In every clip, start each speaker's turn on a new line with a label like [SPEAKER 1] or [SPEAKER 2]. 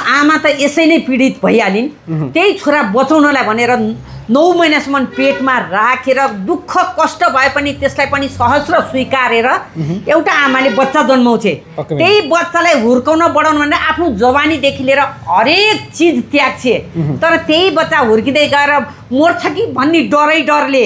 [SPEAKER 1] आमा त यसै नै पीडित भइहालिन् त्यही छोरा बचाउनलाई भनेर 9 महिनासम्म पेटमा राखेर दुःख कष्ट भए पनि त्यसलाई पनि सहस्र स्वीकारेर एउटा आमाले बच्चा जन्माउँछे त्यही बच्चालाई हुर्काउन बढाउन भनेर आफ्नो जवानीदेखि लिएर हरेक चिज त्याग्छे तर त्यही बच्चा हुर्किँदै गएर मर्छ कि भन्ने डरले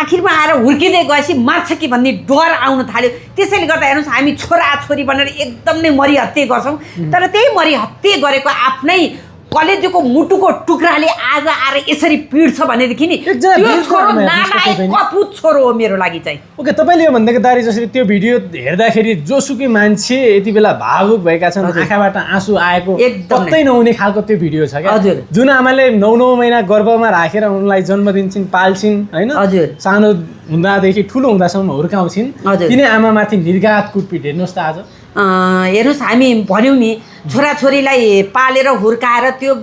[SPEAKER 1] आखिरमा आएर हुर्किँदै गएपछि मार्छ कि भन्ने डर आउन थाल्यो त्यसैले गर्दा हेर्नुहोस् हामी छोरा छोरी भनेर एकदम नै मरिहत्ते गर्छौँ तर त्यही मरिहत्ते गरेको आफ्नै कलेजोको मुटुको टुक्राले आज आएर यसरी पिड्छ भनेदेखि नि त्यो छोरो नालायक कपुत छोरो हो मेरो लागि चाहिँ।
[SPEAKER 2] ओके, तपाईँले यो भन्दाको दारी जसरी त्यो भिडियो हेर्दाखेरि जोसुकै मान्छे यति बेला भावुक भएका छन्, आँखाबाट आँसु आएको पत्तै नहुने खालको त्यो भिडियो छ क्या।
[SPEAKER 1] हजुर,
[SPEAKER 2] जुन आमाले 9 महिना गर्भमा राखेर उनलाई जन्म दिन्छन्, पाल्छिन् होइन,
[SPEAKER 1] हजुर,
[SPEAKER 2] सानो हुँदादेखि ठुलो हुँदासम्म हुर्काउँछिन्, तिनी आमामाथि निर्घात कुटपिट हेर्नुहोस् त। आज
[SPEAKER 1] हेर्नुहोस् हामी भन्यौँ नि छोराछोरीलाई पालेर हुर्काएर त्यो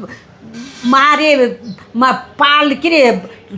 [SPEAKER 1] पाल के अरे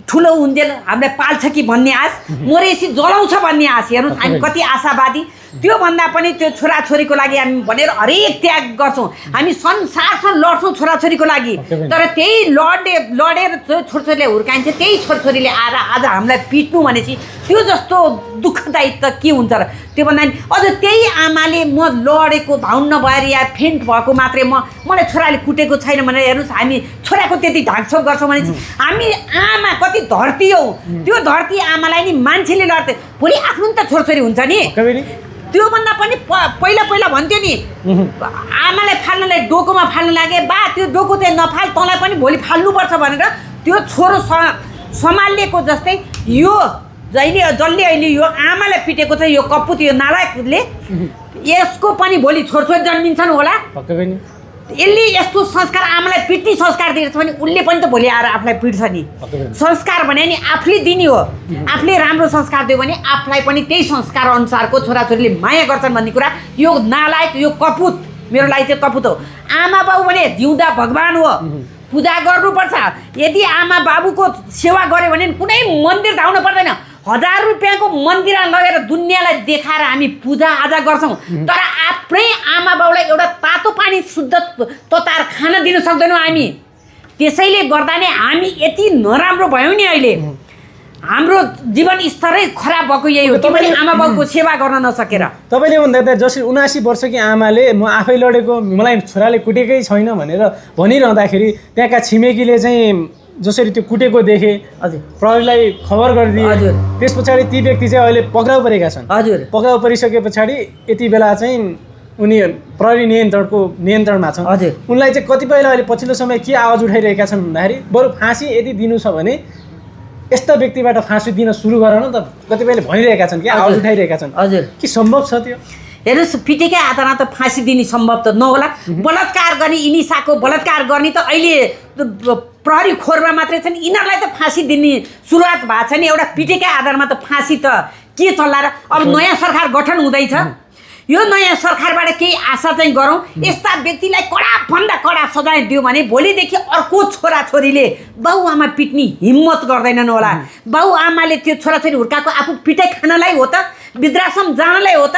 [SPEAKER 1] ठुलो हुन्जेल हामीलाई पाल्छ कि भन्ने आश मरेपछि जलाउँछ भन्ने आश। हेर्नुहोस् हामी कति आशावादी, त्योभन्दा पनि त्यो छोराछोरीको लागि हामी भनेर हरेक त्याग गर्छौँ, हामी संसारसँग लड्छौँ छोराछोरीको लागि तर त्यही लडेर त्यो छोरछोरीले हुर्काइन्छ त्यही छोरछोरीले आएर आज हामीलाई पिट्नु भनेपछि त्यो जस्तो दुःखदायी त के हुन्छ र। त्योभन्दा नि अझ त्यही आमाले म लडेको भाउन्न भएर या फेन्ट भएको मात्रै मलाई छोराले कुटेको छैन भनेर हेर्नुहोस् हामी छोराको त्यति ढाकछोप गर्छौँ भनेपछि हामी आमा कति धरती हौ, त्यो धरती आमालाई नि मान्छेले लड्थे भोलि आफ्नो नि त छोरछोरी हुन्छ नि। त्योभन्दा पनि पहिला भन्थ्यो नि आमालाई फाल्नलाई डोकोमा फाल्न लागे बा त्यो डोको चाहिँ नफाल तँलाई पनि भोलि फाल्नुपर्छ भनेर त्यो छोरो सम्हालिएको जस्तै यो जसले अहिले यो आमालाई पिटेको छ यो कपुत यो नालायकले यसको पनि भोलि छोरछोरी जन्मिन्छन् होला। यसले यस्तो संस्कार आमालाई पिट्ने संस्कार दिएछ भने उसले पनि त भोलि आएर आफूलाई पिट्छ नि। संस्कार भने नि आफूले दिने हो, आफूले राम्रो संस्कार दियो भने आफूलाई पनि त्यही संस्कार अनुसारको छोराछोरीले माया गर्छन् भन्ने कुरा यो नालायक यो कपुत मेरो लागि चाहिँ कपुत हो। आमा बाबु भने जिउँदा भगवान हो, पूजा गर्नुपर्छ। यदि आमा बाबुको सेवा गर्यो भने कुनै मन्दिर धाउनु पर्दैन, 1000 रुपियाँको मन्दिर लगेर दुनियाँलाई देखाएर हामी पूजा आजा गर्छौँ तर आफ्नै आमा बाउलाई एउटा तातो पानी शुद्ध तताएर खान दिन सक्दैनौँ हामी। त्यसैले गर्दा नै हामी यति नराम्रो भयौँ नि अहिले, हाम्रो जीवन स्तरै खराब भएको यही हो कि आमा बाउको सेवा गर्न नसकेर।
[SPEAKER 2] तपाईँले भन्दा जसरी 79 वर्षकी आमाले म आफै लडेको मलाई छोराले कुटेकै छैन भनेर भनिरहँदाखेरि त्यहाँका छिमेकीले चाहिँ जसरी त्यो कुटेको देखे प्रहरीलाई खबर गरिदिए, त्यस पछाडि ती व्यक्ति चाहिँ अहिले पक्राउ परेका छन्। पक्राउ परिसके पछाडि यति बेला चाहिँ उनी प्रहरी नियन्त्रणमा छन्। उनलाई चाहिँ कतिपयले अहिले पछिल्लो समय के आवाज उठाइरहेका छन् भन्दाखेरि बरु फाँसी यदि दिनु छ भने यस्ता व्यक्तिबाट फाँसी दिन सुरु गर न त, कतिपयले भनिरहेका छन् कि आवाज उठाइरहेका छन्। के सम्भव छ त्यो?
[SPEAKER 1] हेर्नुहोस् पिटेकै आधारमा त फाँसी दिने सम्भव त नहोला। बलात्कार गर्ने इनिसाको बलात्कार गर्ने त अहिले प्रहरी खोरमा मात्रै छन्, यिनीहरूलाई त फाँसी दिने सुरुवात भएको छ नि। एउटा पिटेकै आधारमा त फाँसी त के चल्ला र। अब नयाँ सरकार गठन हुँदैछ, यो नयाँ सरकारबाट केही आशा चाहिँ गरौँ, यस्ता व्यक्तिलाई कडाभन्दा कडा सजाय दियो भने भोलिदेखि अर्को छोराछोरीले बाउआमा पिट्ने हिम्मत गर्दैनन् होला। बाउआमाले त्यो छोराछोरी हुर्काएको आफू पिटाइ खानलाई हो त, वृद्धाश्रम जानलाई हो त।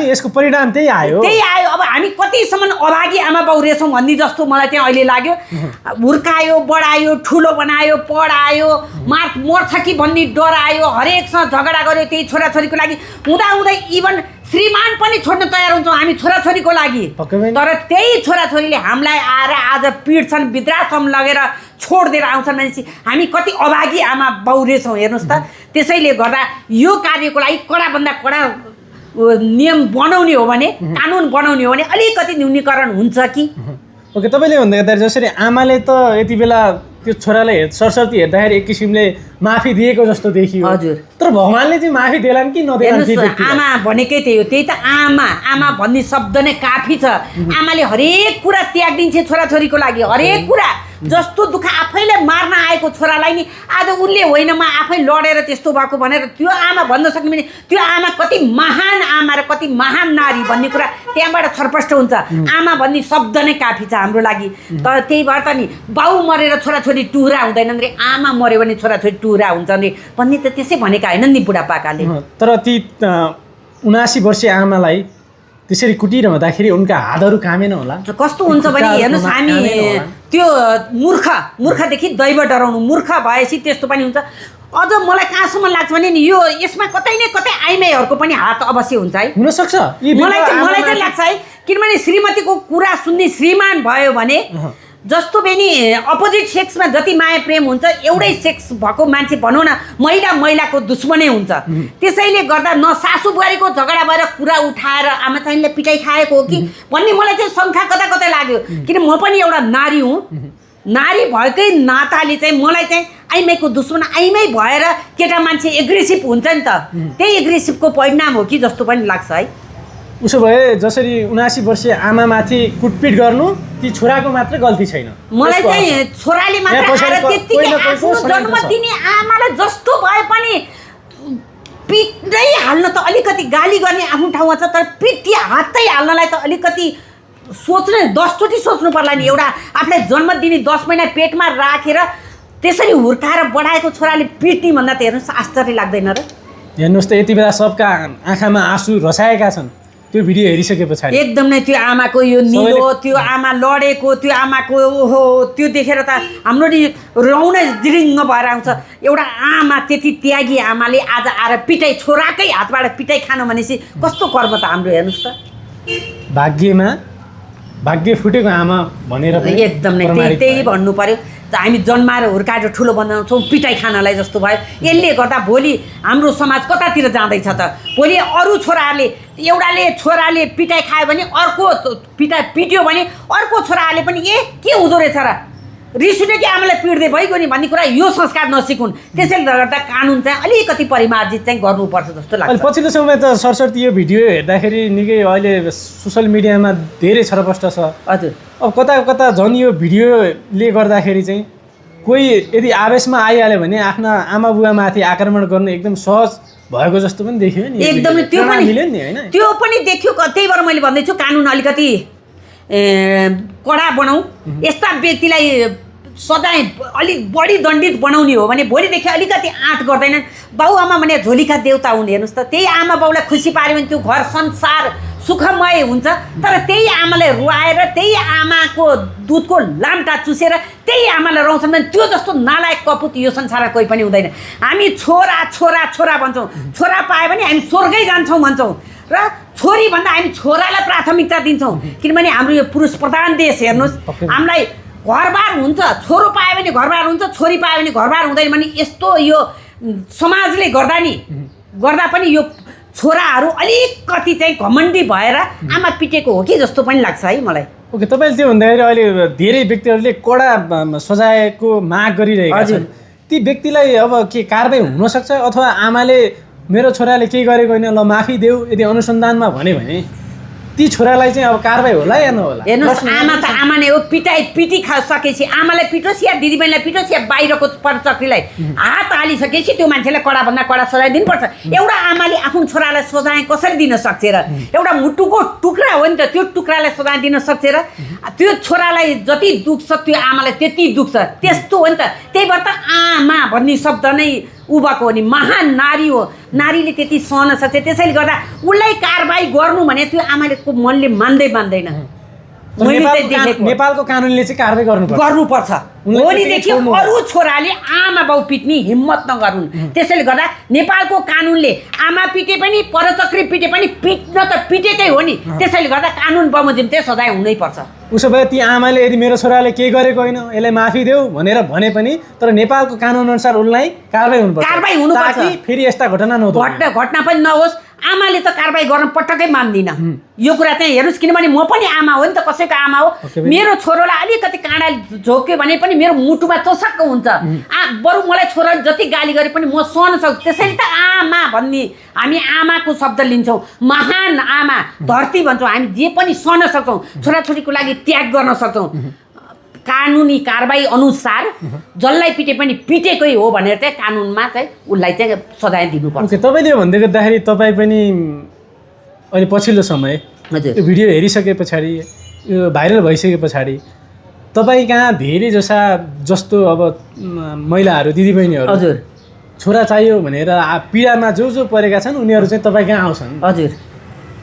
[SPEAKER 2] यसको परिणाम त्यही आयो।
[SPEAKER 1] अब हामी कतिसम्म अभागी आमा बाउ रहेछौँ भन्ने जस्तो मलाई चाहिँ अहिले लाग्यो। हुर्कायो, बढायो, ठुलो बनायो, पढायो, मर्छ कि भन्ने डर आयो, हरेकसँग झगडा गर्यो त्यही छोराछोरीको लागि। हुँदाहुँदै इभन श्रीमान पनि छोड्न तयार हुन्छौँ हामी छोराछोरीको लागि, तर त्यही छोराछोरीले हामीलाई आएर आज पिट्छन्, वृद्धाश्रम लगेर छोडिदिएर आउँछन् भनेपछि हामी कति अभागी आमा बाउ रहेछौँ हेर्नुहोस् त। त्यसैले गर्दा यो कार्यको लागि कडाभन्दा कडा नियम बनाउने हो भने, कानुन बनाउने हो भने अलिकति न्यूनीकरण हुन्छ कि।
[SPEAKER 2] ओके, तपाईँले भन्दाखेरि जसरी आमाले त यति बेला त्यो छोरालाई सरस्वती हेर्दाखेरि एक किसिमले माफी दिएको जस्तो देखियो। तर भगवानले चाहिँ माफी देलान् कि नदेलान्?
[SPEAKER 1] आमा भनेकै त्यही हो, त्यही त आमा भन्ने शब्द नै काफी छ। आमाले हरेक कुरा त्यागिदिन्छ छोराछोरीको लागि, हरेक कुरा। जस्तो दुःख आफैले मार्न आएको छोरालाई नि आज उसले होइन म आफै लडेर त्यस्तो भएको भनेर त्यो आमा भन्न सक्ने भने त्यो आमा कति महान आमा र कति महान नारी भन्ने कुरा त्यहाँबाट छरपष्ट हुन्छ। आमा भन्ने शब्द नै काफी छ हाम्रो लागि। तर त्यही भएर त नि बाउ मरेर छोराछोरी टुहुरा हुँदैनन् रे, आमा मऱ्यो भने छोराछोरी टुहुरा हुन्छन् रे भन्ने त त्यसै भनेका होइनन् नि बुढापाकाले।
[SPEAKER 2] तर ती 79 वर्षीय आमालाई त्यसरी कुटिरहँदाखेरि उनका हातहरू कामेन होला।
[SPEAKER 1] कस्तो हुन्छ भने हेर्नुहोस् हामी त्यो मूर्खदेखि दैव डराउनु, मूर्ख भएपछि त्यस्तो पनि हुन्छ। अझ मलाई कहाँसम्म लाग्छ भने नि यो यसमा कतै न कतै आइमाईहरूको पनि हात अवश्य हुन्छ है,
[SPEAKER 2] हुनसक्छ।
[SPEAKER 1] मलाई चाहिँ लाग्छ है। किनभने श्रीमतीको कुरा सुन्ने श्रीमान भयो भने जस्तो पनि अपोजिट सेक्समा जति माया प्रेम हुन्छ एउटै सेक्स भएको मान्छे भनौँ न महिलाको दुश्मनै हुन्छ। त्यसैले गर्दा न सासू बुहारीको झगडा भएर कुरा उठाएर आमा चाहिँले पिटाइ खाएको हो कि भन्ने मलाई चाहिँ शङ्का कता कतै लाग्यो। किन म पनि एउटा नारी हुँ, नारी भएकै नाताले चाहिँ मलाई चाहिँ आइमाईको दुश्मन आइमाई भएर केटा मान्छे एग्रेसिभ हुन्छ नि त, त्यही एग्रेसिभको परिणाम हो कि जस्तो पनि लाग्छ है।
[SPEAKER 2] उसो भए जसरी 79 वर्षीय आमामाथि कुटपिट गर्नु ती छोराको मात्र गल्ती छैन।
[SPEAKER 1] मलाई चाहिँ छोराले मात्र आएर त्यतिकै आफ्नो जन्म दिने आमालाई जस्तो भए पनि पिट्दै हाल्न त अलिकति गाली गर्ने आफ्नो ठाउँमा छ, तर पिटी हातै हाल्नलाई त अलिकति सोच्ने 10 चोटि सोच्नु पर्ला नि। एउटा आफूलाई जन्म दिने 10 महिना पेटमा राखेर त्यसरी हुर्काएर बढाएको छोराले पिट्ने भन्दा त हेर्नुहोस् आश्चर्य लाग्दैन र?
[SPEAKER 2] हेर्नुहोस् त यति बेला सबका आँखामा आँसु रसाएका छन् त्यो भिडियो हेरिसके पछाडि।
[SPEAKER 1] एकदम नै त्यो आमाको यो निलो, त्यो आमा लडेको, त्यो आमाको ओहो त्यो देखेर त हाम्रो नि रौनै जिरिङ्ग भएर आउँछ। एउटा आमा त्यति त्यागी आमाले आज आएर पिटाइ छोराकै हातबाट पिटाइ खानु भनेपछि कस्तो कर्म त हाम्रो। हेर्नुहोस् त भाग्य फुटेको आमा भनेर एकदम नै त्यही भन्नु पर्यो। हामी जन्माएर हुर्काएर ठुलो बनाउँछौँ पिटाइ खानलाई जस्तो भयो। यसले गर्दा भोलि हाम्रो समाज कतातिर जाँदैछ त? भोलि अरू एउटाले छोराले पिटाइ खायो भने अर्को पिट्यो भने अर्को छोराले पनि के हुँदो रहेछ र, रिस उठ्यो कि आमालाई पिट्दै भइगयो नि भन्ने कुरा यो संस्कार नसिकुन्। त्यसैले गर्दा कानुन चाहिँ अलिकति परिमार्जित चाहिँ गर्नुपर्छ जस्तो लाग्छ।
[SPEAKER 2] पछिल्लो समय त सरस्वती यो भिडियो हेर्दाखेरि निकै अहिले सोसियल मिडियामा धेरै छरपष्ट छ।
[SPEAKER 1] हजुर,
[SPEAKER 2] अब कता झन् यो भिडियोले गर्दाखेरि चाहिँ कोही यदि आवेशमा आइहाल्यो भने आफ्ना आमा बुवामाथि आक्रमण गर्नु एकदम सहज भएको जस्तो पनि देखियो नि।
[SPEAKER 1] एकदमै त्यो पनि देखियो। त्यही भएर मैले भन्दैछु कानुन अलिकति कडा बनाऊ, यस्ता व्यक्तिलाई सजाय अलिक बढी दण्डित बनाउने हो भने भोलिदेखि अलिकति आँट गर्दैनन्। बाउआमा भने झोलीका देउता हुन्। हेर्नुहोस् त त्यही आमा बाउलाई खुसी पार्यो भने त्यो घर संसार सुखमय हुन्छ। तर त्यही आमालाई रुवाएर त्यही आमाको दुधको लाम्टा चुसेर त्यही आमालाई रुवाउँछन् भने त्यो जस्तो नालायक कपुत यो संसारमा कोही पनि हुँदैन। हामी छोरा छोरा छोरा भन्छौँ, छोरा पायो भने हामी स्वर्गै जान्छौँ भन्छौँ र छोरी भन्दा हामी छोरालाई प्राथमिकता दिन्छौँ। किनभने हाम्रो यो पुरुष प्रधान देश हेर्नुहोस्, हामीलाई घरबार हुन्छ, छोरो पायो भने घरबार हुन्छ, छोरी पायो भने घरबार हुँदैन भने यस्तो यो समाजले गर्दा पनि यो छोराहरू अलिकति चाहिँ घमण्डी भएर आमा पिटेको हो कि जस्तो पनि लाग्छ है मलाई।
[SPEAKER 2] ओके, तपाईँले त्यो भन्दाखेरि अहिले धेरै व्यक्तिहरूले कडा सजायको माग गरिरहेका छन्। ती व्यक्तिलाई अब के कारबाही हुनसक्छ अथवा आमाले मेरो छोराले केही गरेको होइन ल माफी देऊ यदि अनुसन्धानमा भने ती छोरालाई चाहिँ अब कारबाही होला या नहोला?
[SPEAKER 1] हेर्नुहोस्, आमा त आमा नै हो। पिटी सकेपछि आमालाई पिटोस् या दिदीबहिनीलाई पिटोस् या बाहिरको परचक्रीलाई हात हालिसकेपछि त्यो मान्छेलाई कडाभन्दा कडा सजाय दिनुपर्छ। एउटा आमाले आफ्नो छोरालाई सजाय कसरी दिन सक्छ र? एउटा मुटुको टुक्रा हो नि त, त्यो टुक्रालाई सजाय दिन सक्छ र? त्यो छोरालाई जति दुख्छ त्यो आमालाई त्यति दुख्छ, त्यस्तो हो नि त। त्यही भएर त आमा भन्ने शब्द नै उभको हो नि, महान नारी हो। नारीले त्यति सहन सक्छ। त्यसैले गर्दा उसलाई कारबाही गर्नु भने त्यो आमालेको मनले मान्दैन।
[SPEAKER 2] नेपालको कानुनले चाहिँ कारबाही गर्नुपर्छ।
[SPEAKER 1] भोलिदेखि अरू छोराले आमा बाउ पिट्ने हिम्मत नगर्नु। त्यसैले गर्दा नेपालको कानुनले आमा पिटे पनि परचक्री पिटे पनि पिट्न त पिटेकै हो नि। त्यसैले गर्दा कानुन बमोजिम चाहिँ सजाय हुनैपर्छ।
[SPEAKER 2] उसो भए ती आमाले यदि मेरो छोराले केही गरेको होइन यसलाई माफी देऊ भनेर भने पनि तर नेपालको कानुन अनुसार उसलाई कारबाही हुनुपर्छ ताकि फेरि यस्ता घटना
[SPEAKER 1] पनि नहोस्। आमाले त कारबाही गर्न पटक्कै मान्दिनँ यो कुरा चाहिँ। हेर्नुहोस्, किनभने म पनि आमा हो नि त, कसैको आमा हो। मेरो छोरोलाई अलिकति काँडा झोक्यो भने पनि मेरो मुटुमा चोसक्क हुन्छ। बरु मलाई छोराले जति गाली गरे पनि म सहन सक्छु। त्यसैले त आमा भन्ने हामी आमाको शब्द लिन्छौँ। महान आमा धरती भन्छौँ। हामी जे पनि सहन सक्छौँ, छोराछोरीको लागि त्याग गर्न सक्छौँ। कानुनी कारबाही अनुसार जसलाई पिटे पनि पिटेकै हो भनेर चाहिँ कानुनमा चाहिँ उसलाई चाहिँ सजाय दिनुपर्छ।
[SPEAKER 2] तपाईँले भन्दै गर्दाखेरि तपाईँ पनि अहिले पछिल्लो समय यो भिडियो हेरिसके पछाडि यो भाइरल भइसके पछाडि तपाईँ कहाँ धेरै जस्तो अब महिलाहरू दिदीबहिनीहरू
[SPEAKER 1] हजुर
[SPEAKER 2] छोरा चाहियो भनेर पीडामा जो परेका छन् उनीहरू चाहिँ तपाईँ कहाँ आउँछन्।
[SPEAKER 1] हजुर,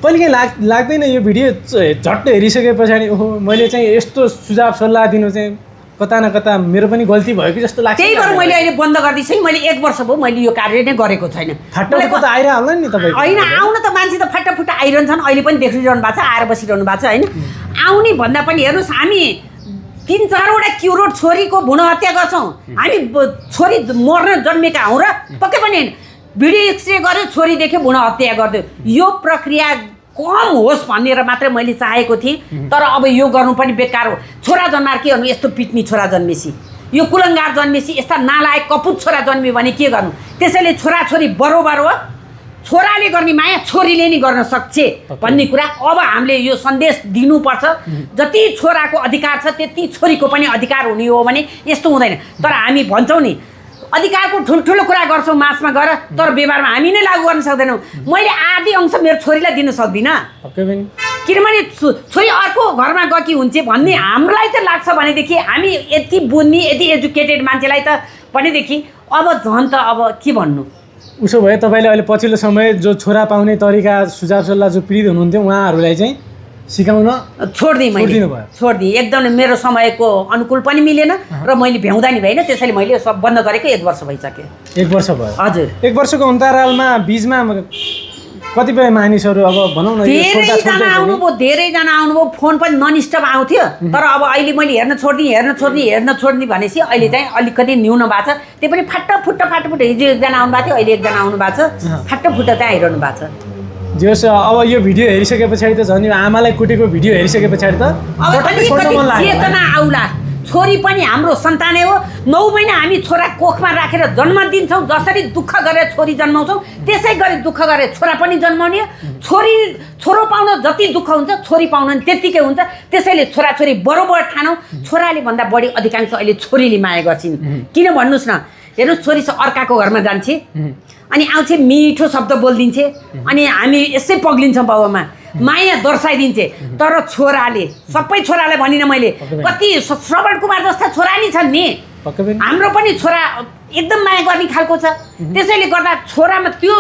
[SPEAKER 2] कहिलेकाहीँ लाग्दैन यो भिडियो झट्ट हेरिसके पछाडि ओहो मैले चाहिँ यस्तो सुझाव सल्लाह दिनु चाहिँ कता न कता मेरो पनि गल्ती भयो कि जस्तो लाग्छ।
[SPEAKER 1] त्यही भएर मैले अहिले बन्द गरिदिएछु है। मैले 1 वर्ष भयो मैले यो कार्य नै गरेको छैन।
[SPEAKER 2] फाटाफुट्टा त आइरहला नि तपाईँ
[SPEAKER 1] होइन, आउन त मान्छे त फटाफुट्टा आइरहन्छन्, अहिले पनि देखिरहनु भएको छ, आएर बसिरहनु भएको छ होइन। आउने भन्दा पनि हेर्नुहोस्, हामी 3-4 वटा क्युरोड छोरीको भ्रूण हत्या गर्छौँ। हामी छोरी मर्न जन्मेका हौँ र पक्कै पनि होइन। भिडियो एक्सरे गर्यो, छोरी देख्यो, भ्रूण हत्या गरिदियो। यो प्रक्रिया कम होस् भनेर मात्रै मैले चाहेको थिएँ। तर अब यो गर्नु पनि बेकार हो। छोरा जन्माएर के गर्नु, यस्तो पिट्ने छोरा जन्मेसी, यो कुलङ्गार जन्मेसी, यस्ता नालायक कपुत छोरा जन्मियो भने के गर्नु। त्यसैले छोराछोरी बरोबर हो। छोराले गर्ने माया छोरीले नि गर्न सक्छ भन्ने कुरा अब हामीले यो सन्देश दिनुपर्छ। जति छोराको अधिकार छ त्यति छोरीको पनि अधिकार हुने हो भने यस्तो हुँदैन। तर हामी भन्छौँ नि अधिकारको ठुल्ठुलो कुरा गर्छौँ मासमा गएर, तर व्यवहारमा हामी नै लागू गर्न सक्दैनौँ। मैले आधी अंश मेरो छोरीलाई दिन सक्दिनँ, किनभने छोरी अर्को घरमा गएकी हुन्छ भन्ने हामीलाई त लाग्छ भनेदेखि, हामी यति बुझ्ने यति एजुकेटेड मान्छेलाई त भनेदेखि अब झन् त अब के भन्नु।
[SPEAKER 2] उसो भए तपाईँले अहिले पछिल्लो समय जो छोरा पाउने तरिका सुझाव सल्लाह जो पीडित हुनुहुन्थ्यो उहाँहरूलाई चाहिँ सिकाउन
[SPEAKER 1] छोडिदिएँ। एकदम मेरो समयको अनुकूल पनि मिलेन र मैले भ्याउँदा नि भएन। त्यसैले मैले सब बन्द गरेको 1 वर्ष भइसक्यो।
[SPEAKER 2] 1 वर्ष भयो?
[SPEAKER 1] हजुर।
[SPEAKER 2] 1 वर्षको अन्तरालमा बिचमा कतिपय मानिसहरू अब भनौँ न
[SPEAKER 1] धेरैजना आउनुभयो, फोन पनि ननस्टप आउँथ्यो। तर अब अहिले मैले हेर्न छोड्ने भनेपछि अहिले चाहिँ अलिकति न्यून भएको छ। त्यो पनि फाटफुट्ट हिजो 1जना आउनु भएको थियो, अहिले 1जना आउनु भएको छ। फाटफुट्ट चाहिँ आइरहनु भएको छ।
[SPEAKER 2] जोस् अब यो भिडियो हेरिसके पछाडि त झन् आमालाई कुटेको भिडियो हेरिसके पछाडि त
[SPEAKER 1] चेतना आउला। छोरी पनि हाम्रो सन्तानै हो। 9 महिना हामी छोरा कोखमा राखेर जन्म दिन्छौँ। जसरी दुःख गरेर छोरी जन्माउँछौँ त्यसै गरी दुःख गरेर छोरा पनि जन्माउने। छोरो पाउन जति दुःख हुन्छ छोरी पाउन त्यत्तिकै हुन्छ। त्यसैले छोराछोरी बरोबर ठानौँ। छोराले भन्दा बढी अधिकांश अहिले छोरीले माया गर्छिन्। किन भन्नुहोस् न, हेर्नुहोस् छोरी अर्काको घरमा जान्छे अनि आउँछ मिठो शब्द बोलिदिन्छे अनि हामी यसै पग्लिन्छौँ बाबुमा, माया दर्शाइदिन्छे। तर छोराले, सबै छोरालाई भनिनँ मैले, कति श्रवण कुमार जस्ता छोरा नि छन् नि, हाम्रो पनि छोरा एकदम माया गर्ने खालको छ। त्यसैले गर्दा छोरामा त्यो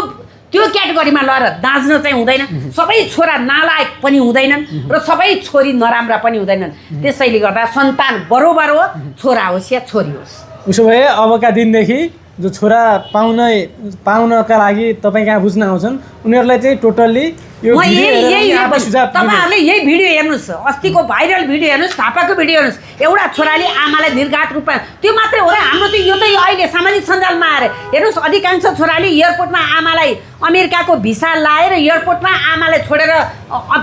[SPEAKER 1] क्याटेगोरीमा लगेर दाँच्न चाहिँ हुँदैन। सबै छोरा नालायक पनि हुँदैनन् र सबै छोरी नराम्रा पनि हुँदैनन्। त्यसैले गर्दा सन्तान बरोबर हो, छोरा होस् या छोरी होस्।
[SPEAKER 2] उसो भए अबका दिनदेखि जो छोरा पाउनका लागि तपाईँ कहाँ बुझ्न आउँछन् उनीहरूलाई चाहिँ टोटल्ली यो
[SPEAKER 1] तपाईँहरूले यही भिडियो हेर्नुहोस्, अस्तिको भाइरल भिडियो हेर्नुहोस्, थापाको भिडियो हेर्नुहोस्। एउटा छोराले आमालाई निर्घात रूपमा, त्यो मात्रै हो र हाम्रो त यो त अहिले सामाजिक सञ्जालमा आएर हेर्नुहोस्, अधिकांश छोराले एयरपोर्टमा आमालाई अमेरिकाको भिसा लाएर एयरपोर्टमा आमालाई छोडेर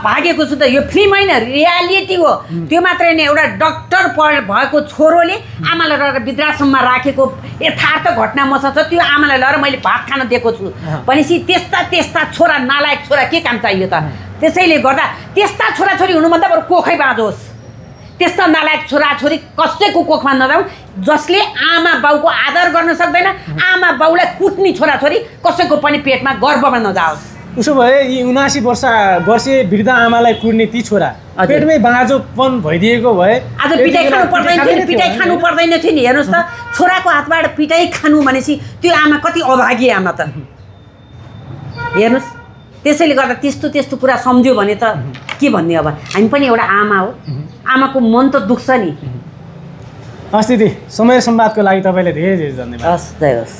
[SPEAKER 1] भागेको छु। त यो फिल्म होइन, रियालिटी हो। त्यो मात्रै नै एउटा डक्टर भएको छोरोले आमालाई लगेर वृद्धाश्रममा राखेको यथार्थ घटना मसँग छ। त्यो आमालाई लगेर मैले भात खान दिएको छु भनेपछि त्यस्ता छोरा नालायक छोरा के काम चाहियो त। त्यसैले गर्दा त्यस्ता छोराछोरी हुनुभन्दा बरु कोखै बाँझोस्। त्यस्ता नालायक छोराछोरी कसैको कोखमा नजाउँ। जसले आमा बाउको आदर गर्न सक्दैन, आमा बाउलाई कुट्ने छोराछोरी कसैको पनि पेटमा गर्भमा नजाओस्।
[SPEAKER 2] उसो भए यी 79 वर्षीय वृद्ध आमालाई कुट्ने ती छोरा पेटमै बाँझोपन भइदिएको भए
[SPEAKER 1] आज पिटाइ खानु पर्दैन थियो नि। हेर्नुहोस् त, छोराको हातबाट पिटाइ खानु भनेपछि त्यो आमा कति अभागी आमा त, हेर्नुहोस्। त्यसैले गर्दा त्यस्तो कुरा सम्झ्यो भने त के भन्ने। अब हामी पनि एउटा आमा हो, आमाको मन त दुख्छ नि।
[SPEAKER 2] हस् दिदी, समय संवादको लागि तपाईँले धेरै धेरै धन्यवाद।
[SPEAKER 1] हस्।